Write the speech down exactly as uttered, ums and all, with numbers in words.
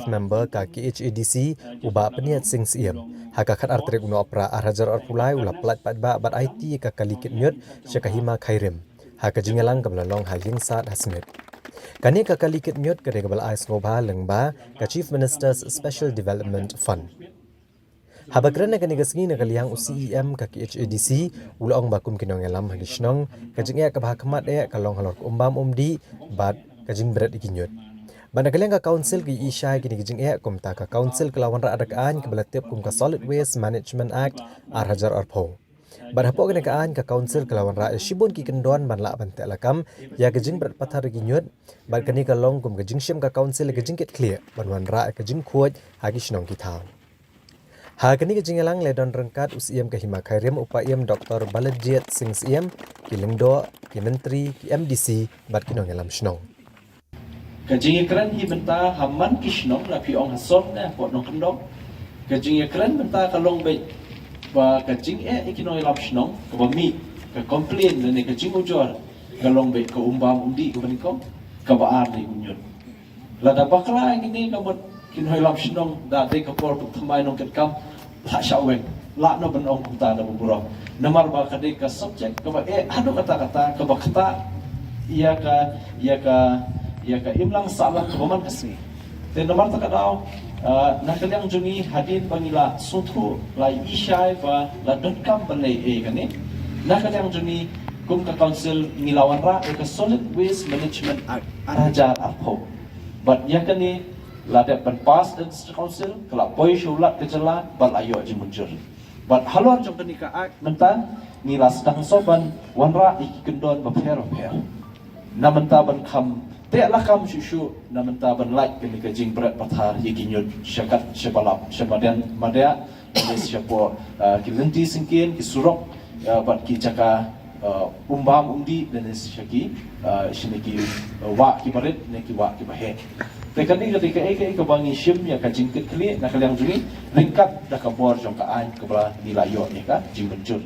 Member ka K H A D C, u Bah Pynïaid Sing Syiem, ha ka khatar tarik u Nohprah ar hajar arphew lai u la pyllait paidbah bad aiti ïa ka kali kit ñiut sha ka Hima Khyrim ha ka jingïalang kaba la long ha Ïingsad ha Smit. Kane ka kali kit ñiut ka dei kaba la ai sngewbha lyngba ka Chief Minister's Special Development Fund. Haba kren ha kane ka sngi na ka liang u C E M ka K H A D C, u la ong ba kum ki nongïalam ha ki shnong, ka jingeh kaba ha khmat eh ka long halor ka um bam um dih bad ka jingbret ïa ki ñiut. Bad na ka liang ka council, ka ïohi shai ïa kine ki jingeh, kumta ka council ka la wanrah da ka aiñ kaba la tip kum ka Solid Waste Management Act ar hajar arphew. Bad hapoh kane ka aiñ ka council ka la wanrah ïa shibun ki kyndon ban lah ban teh lakam ïa ka jingbret pathar ïa ki ñiut. Bad kane ka long kum ka jingshim ka council ïa ka jingkitkhlieh ban wanrah ïa ka jingkhuid ha ki shnong ki thaw. Ha kane ka jingïalang la don ryngkat u C E M ka Hima Khyrim, u Paiem Doctor Balajied Sing Syiem, ki lyngdoh, ki myntri, ki M D C bad ki nongïalam shnong. Ka jingïakren hi mynta ha man ki shnong, la phi ong ha Sor ne hapoh Nongkyndong. Ka jingïakren mynta ka long beit ba ka jingeh ïa ki nongïalam shnong kaba mih, ka complain lane ka jingujor ka long beit ka um bam um dih kaba nyngkong, kaba ar dei u ñiut. Lada bakla ïa kine ka mut ki nongïalam shnong, da dei ka por ba thymmai nongkitkam la shah weng, la noh ban ong kumta da ba burom. Namar ba ka dei ka subject kaba eh haduh katta katta, kaba ktah ïa ka, ïa ka, ïa ka imlang sahlang kaba man ka sngi. Te namar kata ka daw, ah, na ka liang jong ngi, hadien ba ngi la sngewthuh, la ïohi shai ba la donkam ban leh ei kane, na ka liang jong ngi kum ka council ngi la wanrah ïa ka Solid Waste Management Act ar hajar arphew. Bad ïa kane la dep ban pass da District Council, ka la poi sha u Lat ka jylla bad la ïoh jingmynjur. Bad halor jong kane ka Act mynta ngi la sdang shuh ban wanrah ïa ki kyndon bapher bapher. Na mynta ban kham teh lakam shuh shuh, na mynta ban lait kane ka jingbret pathar ïa ki ñiut sha kat sha ba lap, sha madan madiah, lane shapoh, ah, ki lynti syngkien, ki surok, ah, bad ki jaka, ah, um bam um dih, lane sha ki, ah, shane ki, ah, wah kiba rit ne ki wah kiba heh. Te kane ka dei kaei kaei kaba ngi shim ïa ka jingkitkhlieh na ka liang jong ngi ryngkat da ka bor jong ka aiñ kaba ngi la ïoh ïa ka jingmynjur.